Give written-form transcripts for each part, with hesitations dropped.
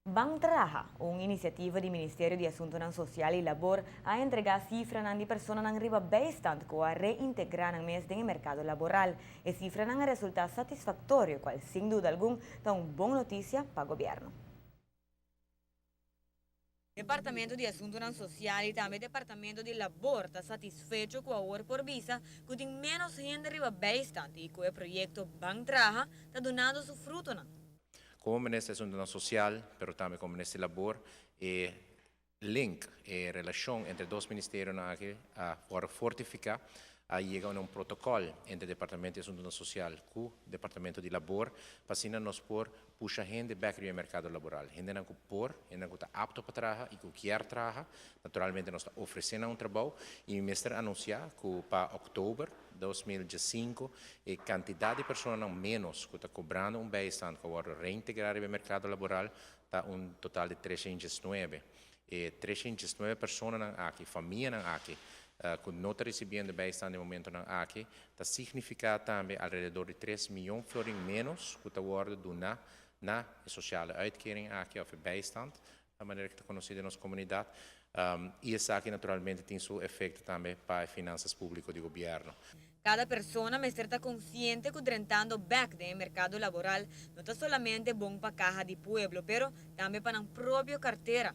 Ban Traha, un inisiativa di Ministerio di Asuntonan Sosial i Labor, a entregá sifranan di personanan riba bijstand ku a reintegrá nan mes den merkado laboral. E sifranan a resultá satisfaktorio, kual sin duda algun ta un bon notisia pa gobièrnu. Departamento di Asuntonan Sosial i tambe Departamento di Labor ta satisfecho ku awor por bisa ku tin menos hende riba bijstand i ku e proyekto Ban Traha ta dunando su frutonan. Komo Minister di Asuntonan Sosial, pero tambe komo Minister di Labor, e link, e relashon entre dos ministerionan aki a fortifiká, a yega na un protokòl entre Departamento di Asuntonan Sosial ku Departamento di Labor, pa asina nos por pusha hende bèk den merkado laboral. Hendenan ku por, hendenan ku ta apto pa traha i ku ke traha. Naturalmente nos ta ofresiendo un trabou i minister a anunsiá ku pa òktober 2015 e kantidat di persona menos ku ta kobrando un bijstand ku a reintegrá den merkado laboral ta un total di 309. E 309 personanan aki, famianan aki, ku no ta risibiendo bijstand na e momentonan aki, ta signifiká tambe alrededor di 3 mion florin menos ku ta wòrdu duná na sociale uitkering aki òf bijstand, di manera ku ta konosí den nos komunidat. I esaki naturalmente tin su efekto tambe pa e finansa públiko di gobièrnu. Kada persona mester ta konsiente ku drentando bèk den merkado laboral no ta solamente bon pa kaha di pueblo, pero tambe pa nan propio kartera.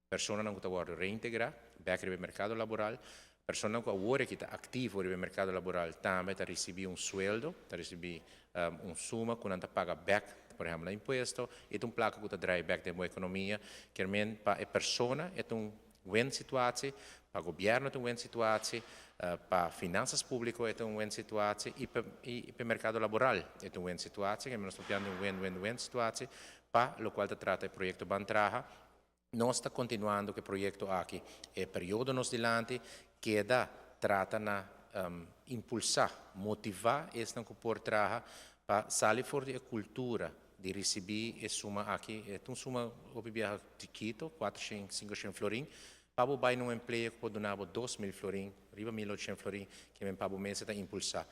Personanan ku ta reintegrá bèk den merkado laboral, persona ku awor ku ta aktivo den merkado laboral tambe ta risibí un sueldo, ta risibí un suma ku nan ta paga bèk, por ehèmpel, impuesto, i un plaka ku ta draai bèk den ekonomia, ke men pa e persona e un win situatie, pa gobièrnu ta un win situatie, pa finansa públiko ta un win situatie i pa merkado laboral ta un win situatie, ku nos ta papiando un win-win-win situatie, pa lokual ta trata e proyekto Ban Traha. Nos ta kontinuando ku e proyekto aki. E periodo nos dilanti keda trata na impulsá, motivá esnan ku por traha pa sali for di e kultura di risibí e suma aki, e un suma hopi biaha chikitu, 400, 500 florin, pa bai un empleo ku por duna 2.000 florin, riba 1.800 florin, ke men pa mes ta impulsá.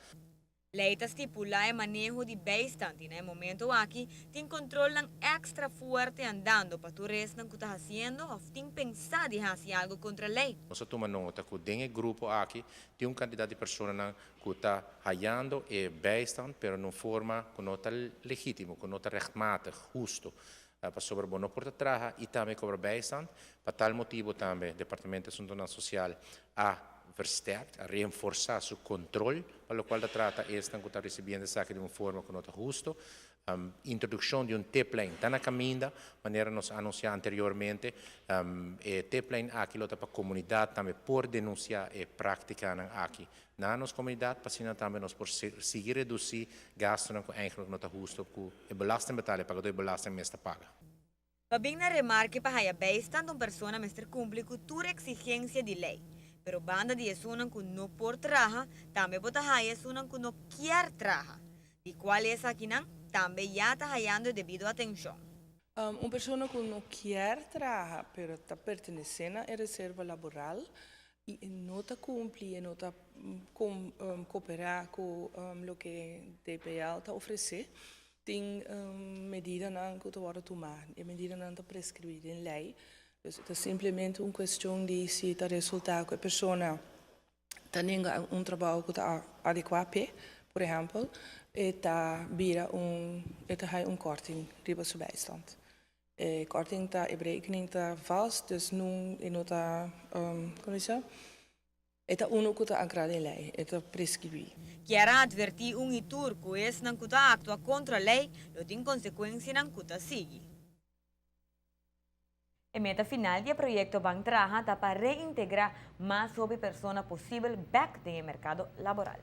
Lei ta stipulá e maneho di bijstand i na e momento aki tin kontrolnan èkstra fuerte andando pa tur esnan ku ta hasiendo òf tin pensá di hasi algu kontra lei. Nos a tuma nota ku den e grupo aki tin un kantidat di personanan ku ta hayando e bijstand, pero na forma ku no ta legítimo, ku no ta rechtmatig, hustu. Pasobra bo no por traha i tambe kobra bijstand. Pa tal motibu tambe Departamento di Asuntonan Sosial a versterkt, a reforsá su kontrol, pa lokual ta trata esnan ku ta risibiendo esaki di un forma ku no ta hustu. Introdukshon di un tiplijn ta na kaminda, manera nos a anunsiá anteriormente. E tiplijn aki lo ta pa komunidat tambe por denunsiá e práktikanan aki na nos komunidat, pa asina tambe nos por sigui redusí gastunan ku eigenlijk no ta hustu ku e belastingbetaler, pagadó di belasting mester paga. Pa bin na remarke pa haya bijstand, un persona mester kumpli ku tur eksigensia di lei. Pero banda di esunnan ku no por traha, tambe por ta haya esunnan ku no ke traha. Di kual esakinan, tambe ya ta hayando debido atenshon. Un persona ku no ke traha, pero ta pertenesé na reserva laboral i no ta kumpli, no ta kooperá ku loke DPL ta ofresé, tin medidanan ku ta wòrdu tumá. E medidanan ta preskribí den lei. Dus ta simplemente un kuestion di si ta resultá ku e persona ta nenga un trabou ku ta adekuá p'e, por ehèmpel, e ta bira un e ta un korting riba su bijstand. E korting ta e berekening ta vast, dus nu e no ta kon ta e ta unu ku ta ankrá den lei, e ta preskribí. Kier atvertí un i tur ku esnan ku ta aktua kontra lei, lo tin konsekuensianan ku ta sigui. E meta final di e proyekto Ban Traha ta pa reintegrá mas hopi persona posibel bèk den merkado laboral.